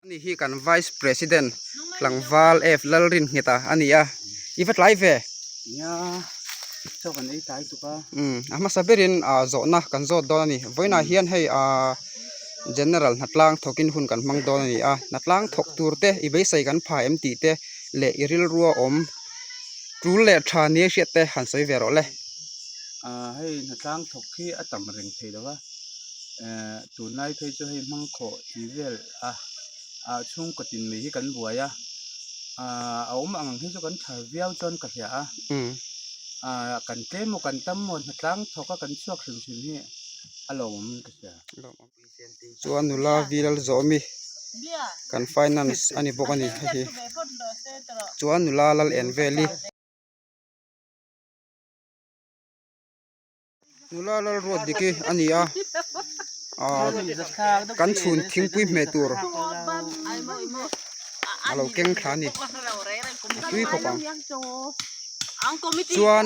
Ani hi kan Vice President tlangval F Lalrinnghet a ni a, i va tlai ve? Nia, chaw kan ei tlai tuk a. Umm, a hmasa berin ah zawhna kan zawt dawn a ni. Vawiinah hian hei ah General hnatlang thawkin hun kan hmang dawn a ni a, hnatlang thawk tur te i beisei kan pha em tih te leh i rilrua awm tul leh tha nia hriat te han sawi ve rawh le. Ah hei hnatlang thawk hi a tam reng thei lo va, eh tunlai phei chu hei hmangkhawh tih vel a ah chhungkaw tin mai hi kan buai a ah a awm ang hi chu kan tha viau chuan ka hria a ah kan tlem maw kan tam maw hnatlang thawk a kan chhuak hrim hrim hi a lawmawm in ka hria. Chuan nula Vilal Zawmi kan finance a ni bawk a ni hei hi chuan nula lal en vel hi. Nula lal ruat dik hi a ni a ah kan chhun thingpui hmeh tur a lo keng thla a ni a tui khawp ang chuan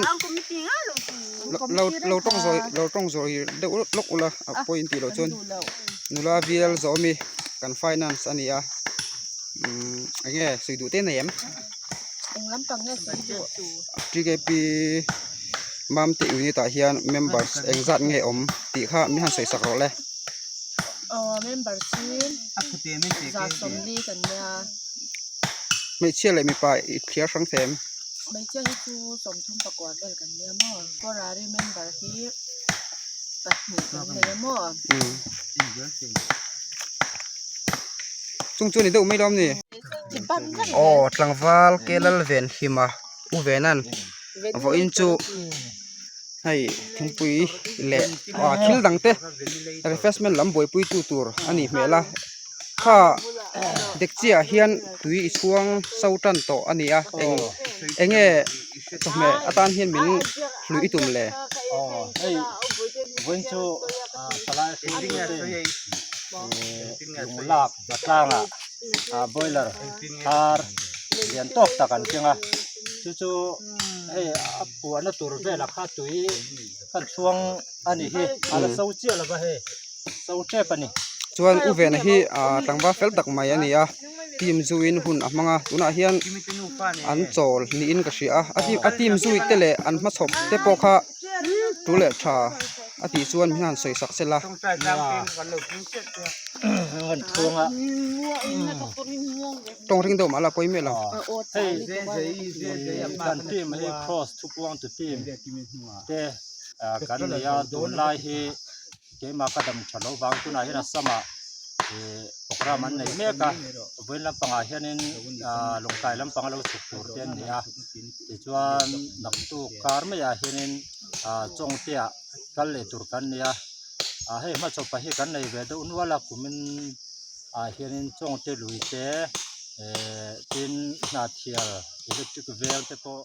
lo lo tawng zawi lo tawng zawi deuh lawk ula a pawi in tih loh chuan nula bial zawh ami kan finance a ni a umm eng nge sawi duh te nei em T K P Mamte unit ah hian members engzat nge awm tih kha min han sawi sak rawh le. Aw members hi 140 kan nia. Hmeichhia leh mipa i thliar hrang thei em? Hmeichhia hi chu 34 vel kan nia maw. Temporary member hi pahnih kan nei a maw. Chung chu a ni deuh mai lawm ni? Aw tlangval Kelal Venhima. U Venan vawiin chu hei thingpui leh ah thil dang te refreshment lam buaipui tu tur a nih hmel a kha dekchi ah hian tui i chhuang so tan tawh a ni a eng eng nge chawhmeh atan hian min hlui i tum le. Tlangah boiler thar lian tawk tak an keng a chu chu hei a puahna tur velah kha tui kan chhuang a ni hi a la so chiah lo va hei so tep a ni. Chuan u Vena hi ah tlangval fel tak mai a ni a team zuiin hun a hmang a tunah hian an chawl niin ka hria a a team zui te leh an hmachhawp te pawh kha tu leh tha a tih chuan min han sawi sak sela. Tawng ring deuh mah la pawi miah lo. Hei kan team hi cross thupuang tu team te kan nei a tunlai hi keimah ka dam tha lo vang tunah hian Assam ah ih program an nei mek a vawiin lampangah hianin ah lawngtlai lampang a lo chhuk tur te an ni a tichuan naktuk kar maiah hianin ah chawngte ah kal leh tur kan ni a ah hei hmachawpa hi kan nei ve deuh nual a kumin ah hianin chawngte lui te eh tin hnathial electric vel te pawh.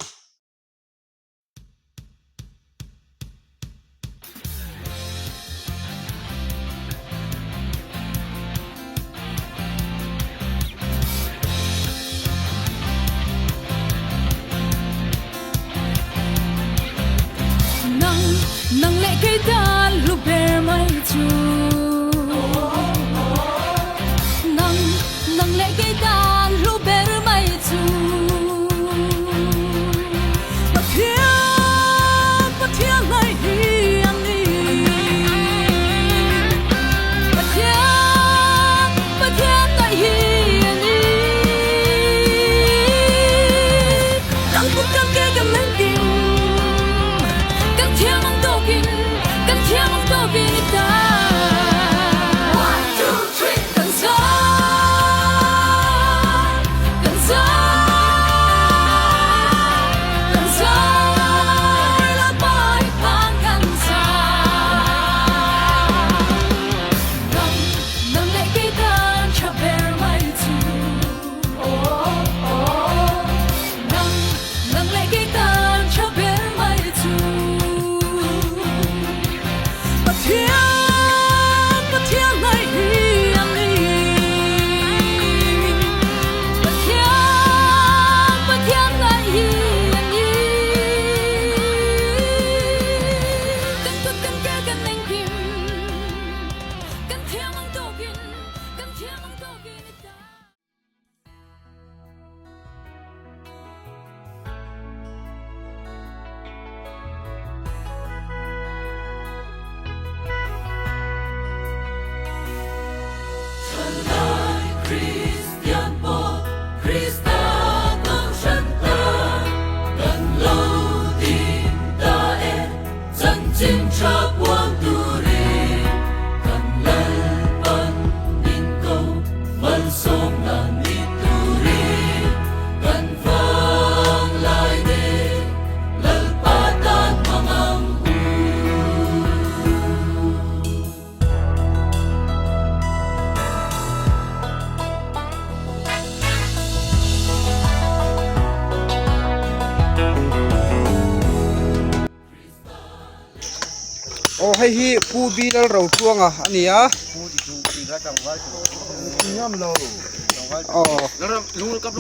hei hi Pu Bilal Rotluanga a ni a. Aw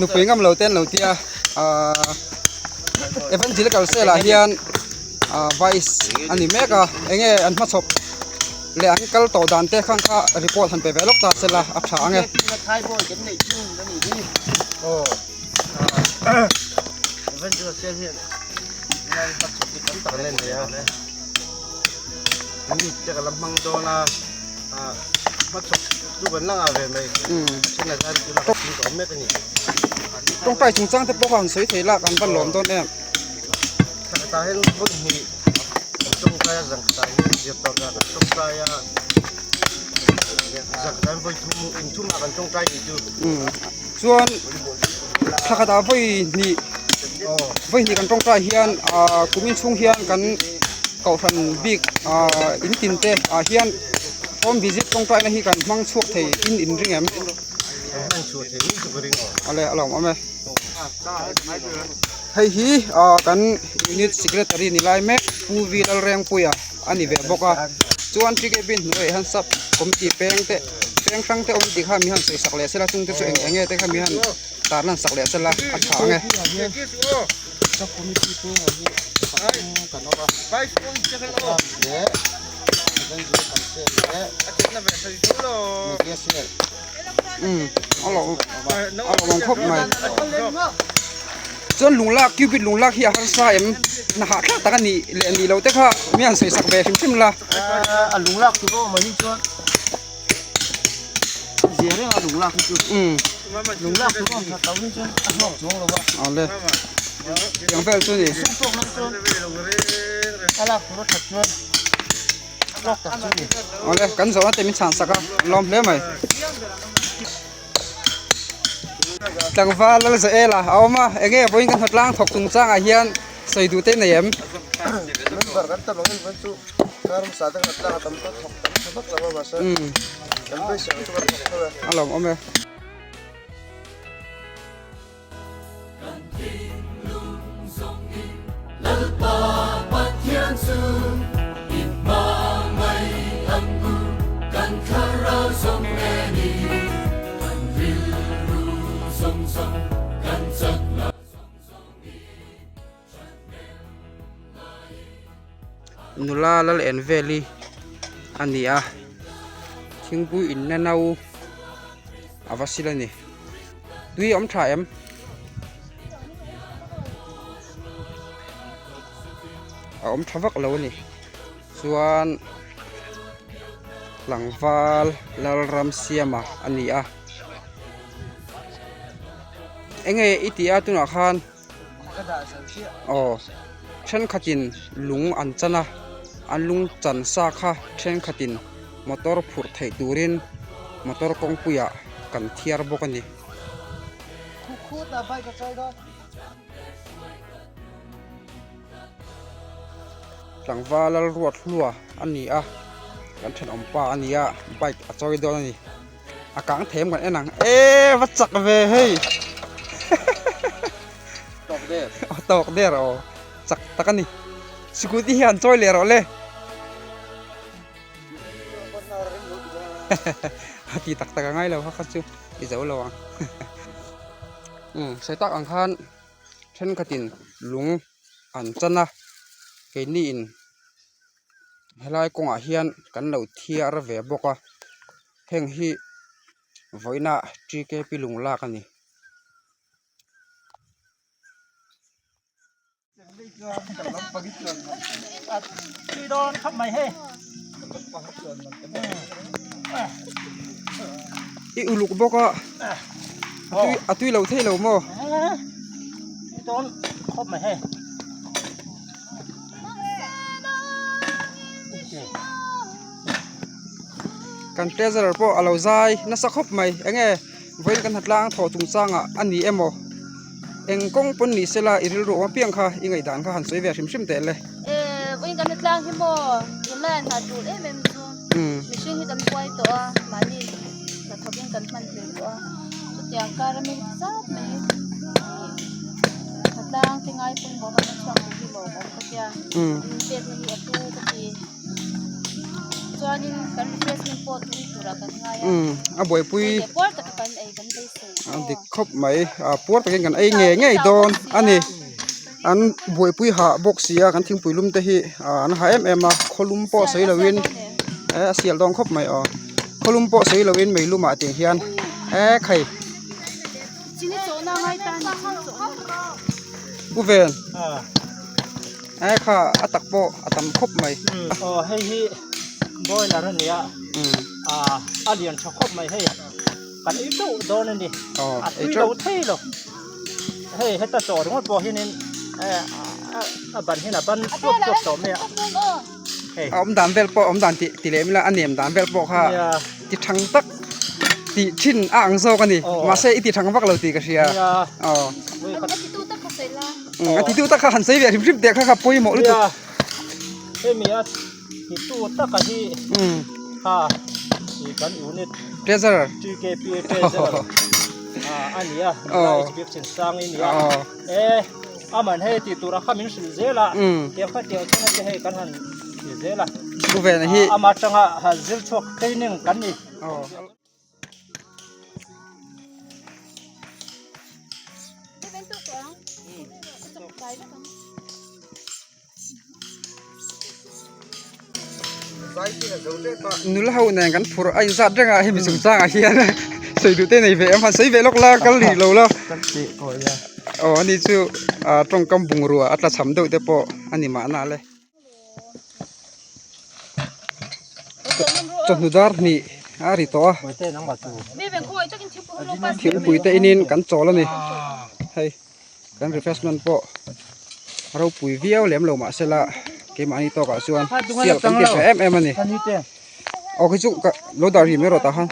nupui ngam lo te an lo ti a ahh Evangelical cell ah hian ahh vice a ni mek a eng nge an hmachhawp leh an kal tawh dan te khan kha report han pe ve lawk ta sela a tha ang e. Tawngtai chungchang te pawh kha han sawi thei la kan va lawm dawn em. Chuan thla khatah vawi hnih vawi hnih kan tawngtai hian ah kumin chhung hian kan kohhran bik ah in tin te ah hian home visit tawngtai na hi kan hmang chhuak thei in in ring em awle a lawm awm e hei hi ah kan unit secretary ni lai mek Pu V Lalrengpuia a ni ve bawk a chuan tkp hnuaiah hian sub committee peng te peng hrang te awm tih kha mi han sawi sak leh sela chung te chu eng eng nge te kha mi han tar lan sak leh sela a tha ang e. Umm a lo a lo awm khawp mai chuan lung lak cupid lung lak hi a harsa em hna hahthlak tak a nih leh nih loh te kha mi han sawi sak ve hrim hrim la. A lung lak tur awm hi chuan zia reng a lung lak hi chu lung lak tur awm that loh hi chuan a hlawk chuang lo va. Awle tiang vel chu ni. Sum tawk nan chuan a lak tur a that chuan. Awle kan zawhna te min chhan sak a an lawm hle mai tlangval lal zael a a awm a enge vawiin kan hnawtlang thawk chung changah hian sawi duh te nei em a lawm awm e. Nula lal en vel hi a ni a thingpui inna no a va sil a ni tui a awm tha em a awm tha vak lo a ni chuan tlangval Lalramsiama a ni a enge i tih a tunah khan. Aw thenkhatin lung an chan a an lung chan sa kha thenkhatin motor phurh theih turin motor kawngpuiah kan thiar bawk a ni. Tlangval Lalruathlua a ni a kan thenawm pa a ni a bike a chawi dawn a ni. A kang them kan en ang e va chak ve hei tawk der a tawk der aw chak tak a ni scooty hi han chawi leh rawh le a ti tak tak a ngai lo kha kha chu i zo lo ang umm sawi tak ang khan thenkhatin lung an chan a keini in. Helai kawngah hian kan lo thiar ve bawk a heng hi vawiina TKP lung lak a ni. I uluk bawk a a tui lo thei lo maw? Kan treasurer pawh a lo zai nasa khawp mai eng nge vawiin kan hnatlang thawh chung changah a ni emaw eng kawng pawn ni sela i rilru awm apiang kha i ngaihdan kha han sawi ve hrim hrim teh le. Ehh vawiin kan hnatlang hi maw tunlai an hah tul em em chu mihring hi kan buai tawh a mahni hnathawkin kan hman hlel tawh a chutiang kar ami zat mai hnatlang te ngai pawimawh a chhuak tur hi lawmawm ka tia. Pekna hi a tu ka ti. Chuanin kan refreshment pawh tui turah kan ngai a. Umm a buaipui Hei puar taka kan ei kan beisei a dik khawp mai ah puar takin kan ei ngei ngei dawn a ni an buaipui hah bawk si a kan thingpui lum te hi ah an ha em em a khawlum pawh sawi lovin eh a sial dawn khawp mai aw khawlum pawh sawi lovin mei lumah tih hian eh khai. Pu Ven eh kha a tak pawh a tam khawp mai. Aw hei hi boiler a nia a lian tha khawp mai hei kan ei teuh dawn a ni a tui lo thei lo hei heta chaw ringawt pawh hianin a ban hian a ban chuap chuap tawh mai a hei a awm dan vel pawh awm dan tih ti leh mila a nem dan vel pawh kha ti thang tak tih thin a ang zawk a ni mahse i ti thang vak lo tih ka hria aw a titu tak kha han sawi ve hrim hrim teh kha kha pawimawh lutuk hemi a titu taka hi kha ih kan unit treasurer TKP treasurer a ni a HBF Chinsang i ni a e aman hei tih turah kha min hrilh zel a tiang kha tiang chuan te hei kan han ti zel a Pu Vena hi ama atanga han zir chhuak training kan ni. Nula ho nen kan phur a inzat reng a hemi chungchangah hian sawi duh te nei ve em han sawi ve lawk la kal rih lo la aw ani chu ah tawngkam bungrua a tla cham deuh te pawh a ni mahna le chawhnu dar hnih a ri tawh a thingpui te inin kan chawl a ni hei. Kan refreshment pawh a ropui viau lem lo mahsela keimahni tawkah chuan sial kan ti tha em em a ni. Aw khi chu ka lo dah rih mai rawh tah khan.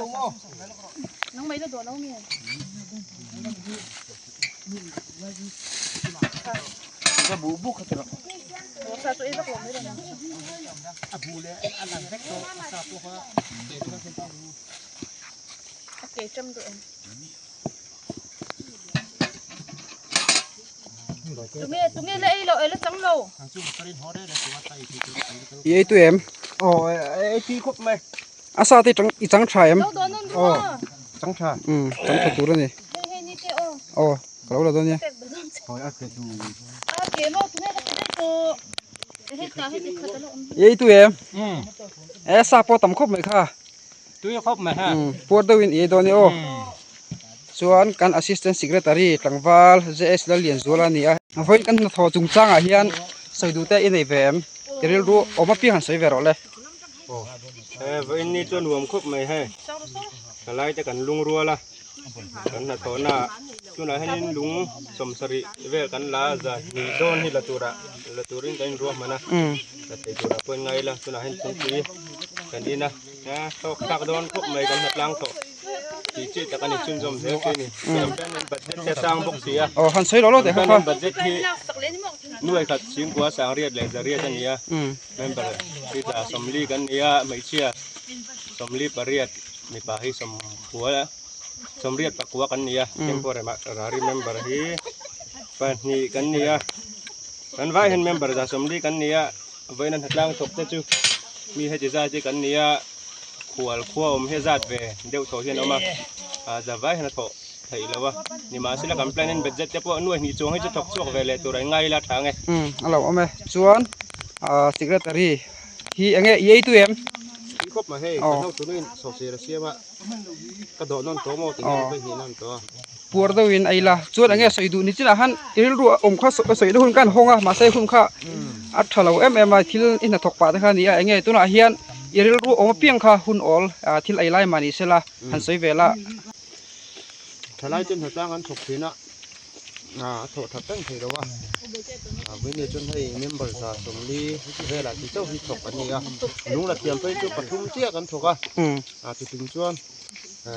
I ei tui em? Aw ei tui khawp mai. A sa te i chang tha em? Aw chang tha. Um chang tha tur a ni. Aw ka lo la dawn nia. I ei tui em? E sa pawh tam khawp mai kha. Tui khawp mai ha. Um puar deuhin i ei dawn nia aw. Chuan kan assistant secretary tlangval JS Lallianzuala a ni a. Vawiin kan hnathawh chungchangah hian sawi duh te i nei ve em? I rilru awm apiang han sawi ve rawh le. Aw he vawiin ni chu a nuam khawp mai hei. Thalai te kan lungrual a, kan hnathawhna ah tunah hianin lung sawmsarih vel kan la a, zan hnih dawn hi la turah la turin kan inruahman a, la thei turah pawh in ngai ila tunah hian thingpui kan in a, hlawk thlak dawn khawp mai kan hnatlang tawh. Tih chi tak a ni chhunzawm zel khi a ni. Campaign budget hi a sang bawk si a. Aw han sawi lo lo teh kha kha. Campaign budget hi nuai khat chhingkua sangriat leh zariat a ni a. Member hi tla sawmli kan ni a, hmeichhia sawmli pariat mipa hi sawmkua sawmriat pakua kan ni a. Temporary member hi pahnih kan ni a. Kan vai hian member za sawmli kan ni a. Vawiin a hnatlang thawk te chu mi heti zat hi kan ni a. Khual khua awm hi a zat ve deuh tawh hian a awm a, ah za vai hian a thawh theih lo a, nimahsela kan plan in budget te pawh nuai hnih chuang hi chu thawk chhuak ve leh tur a ingai ila tha ang e. Umm a lo awm e, chuan ah secretary hi eng nge i ei tui em? Tui khawp mai hei, kan hotu nuin sawhsir a siam a, ka dawh nawn tawh maw tih hian vawi hnih nawn tawh a. Puar deuhin a ila, chuan eng nge sawi duh ni chinah khan i rilru a awm kha sawi na hun khan hawng a, mahse hun kha a tha lo em em a, thil i hnathawk pah te kha a ni a, eng nge tunah hian i rilru awm apiang kha hun awl thil ei lai mah ni sela han sawi ve la. Thalai te hnatlang an thawk thin a, a thawh that reng thei lo a, vawiin chuan hei member za sawmli velah tih chauh hi thawk an ni a, lungla thiam phei chu pathum chiah kan thawk a, chuting chuan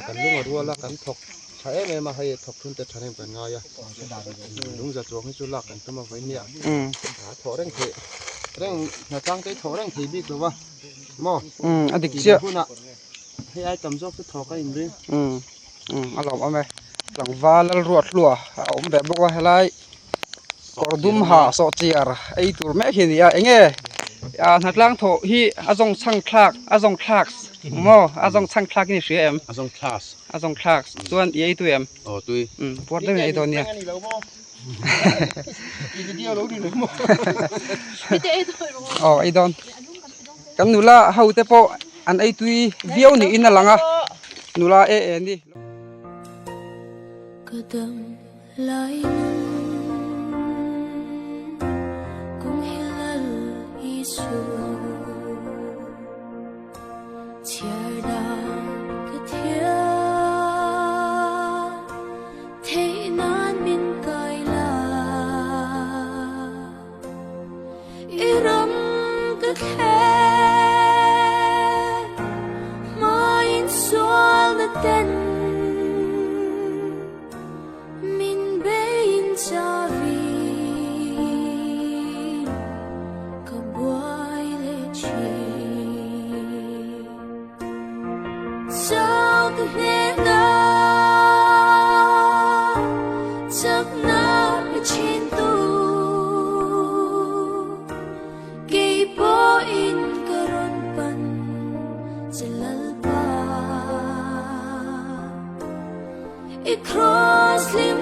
kan lunga ruala kan thawk. Tha em em a, hei thawk thun te tha nem kan ngai a, lungza chuang hi chu lak kan tum a vawiin nia, a thawh reng theih reng hnatlang te hi thawh reng thei bik lo va maw? A dik chiah. Hunah hei ai tam zawk chu thawk a inring. A lawmawm e, tlangval Lalruathlua a awm ve bawk a helai kawr dum ha sawhchiar ei tur mek hi a ni a, enge? Ah hnatlang thawh hi a zawng chhang thlak a zawng thlak maw a zawng chhang thlak in i hria em? A zawng thlak. A zawng thlak chuan i ei tui em? Aw tui. Umm puar deuhin a ei dawn nia. Aw ei dawn. Kan nula ho te pawh an ei tui viau niin a lang a nula e e ni. Ka dam lai nun kung hilal Isu chhiar dan ka thiam theih nan min kai la i ram ka thlen hmain sual na ten Min bein chavi ka buai leh thin. Chau ka hnena chakna pe thin tu kei pawhin ka rawn pan che Lalpa. I cross hlim